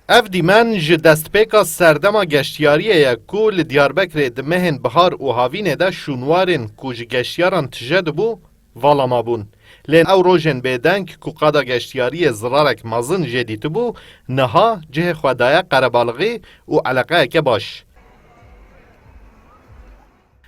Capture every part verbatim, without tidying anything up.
Ev dîmen ji destpêka serdema geştiyariyê ye ku li Diyarbekirê di mehên bihar û havînê de şûnwarên ku ji geştiyaran tije dibû, vala mabûn. Lê ew rojên bêdeng ku qada geştiyariyê zirarek mezin jê dîtibû, niha cihê xwe daye qerebalixî û eleqeyeke baş.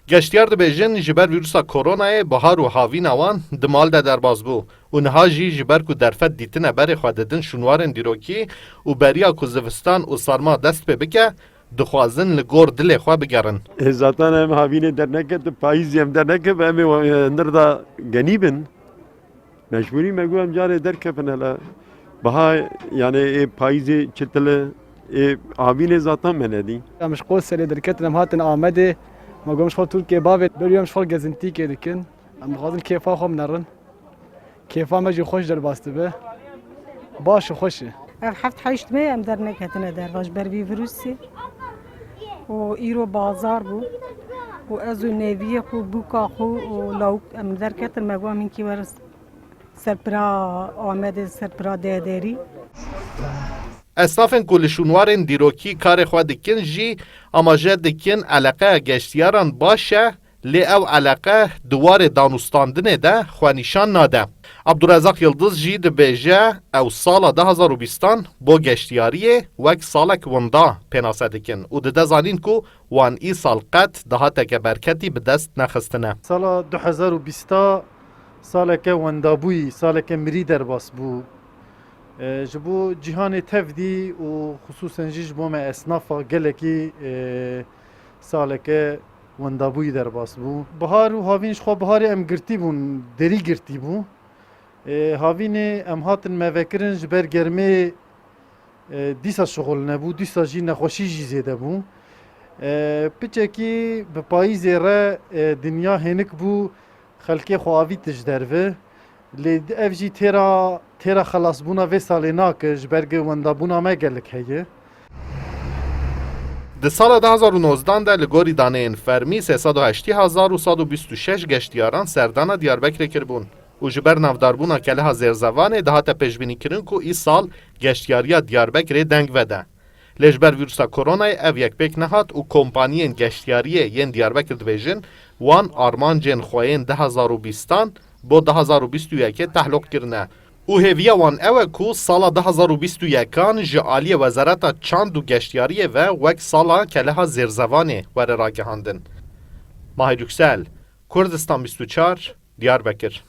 Geştiyar dibêjin, ji ber vîrusa koronayê bihar û havîna wan di mal de derbas bû û niha jî ji ber ku derfet dîtine berê xwe didin şûnwarên dîrokî û beriya ku zivistan û sarma dest pê bike, dixwazin li gor dilê xwe bigerin. E, zaten em havînê dernekete, payîzî em dernekeve, em ê wa-, e, nirda genî bin. Mecbûrî me got em carê derkevin hele. Biha, yani, ê payîzê çitile, ê havînê zaten me nedî. Em ji Qoselê derketin, em hatin Amedê. Me got em ji xwe Tirkiyê bavê, berî em ji xwe gezintîkê dikin. Em dixwazin kêfa xwe binerin. Kêfa me jî xweş derbas dibe. Baş û xweş e. Ev heft heşt me em derneketine derva ji ber vî vîrusê. Û îro bazar bû. Û ez û neviyê xwe, bûka xwe û lawik em derketin, me got em hinkî werin ser pira Amedê, ser pira Dêderî. Esnafên ku li şûnwarên dîrokî karê xwe dikin jî amaje dikin eleqeya geştiyaran baş e, lê ew eleqe di warê danûstandinê de xwe nîşan nade. Abdurezaq Yildiz jî dibêje, ew sala du hazar û bîstan bo geştiyariyê wek salek winda pênase dikin û dide zanîn ku wan îsal qet dahateke berketî bi dest nexistine. Sala du hezar û bîsta saleke wendabûyî, saleke mirî derbas bû. E, ji bo cîhanê tevdî û xisûsen jî ji bo me esnafa gelekî, e, saleke wendabûyî derbas bû. Bihar û havîn ji xwe biharê em girtî bûn, derî girtî bû. E, havînê em hatin me vekirin ji ber germê, e, dîsa şixul nebû, dîsa jî nexweşî jî zêde bû. E, piçekî bi payîzê re, e, dinya hênik bû, xelkê xwe avît ji derve. Lê ev jî têra, têra xelasbûna vê salê nake, ji ber ku wendabûna me gelek heye. Di sala du hazar û nozdan de li gorî daneyên fermî sê sed û heştê hezar û sed û bîst û şeş geştiyaran serdana Diyarbekirê kiribûn û ji ber navdarbûna Keleha Zêrzevanê dihate pêşbînîkirin ku îsal geştiyariya Diyarbekirê deng vede. Lê ji ber vîrusa koronayê ev yek pêk nehat û kompaniyên geştiyariyê yên Diyarbekir dibêjin, wan armancên xwe yên du hezar û bîstan bo du hezar û bîst û yekê tehloq kirine û hêviya wan ew e ku sala du hezar û bîst û yekan ji aliyê Wezareta Çand û Geştiyariyê ve wek sala Keleha Zêrzevanê were ragihandin. Mahir Yüksel, Kurdistan bîst û çar, Diyarbekir.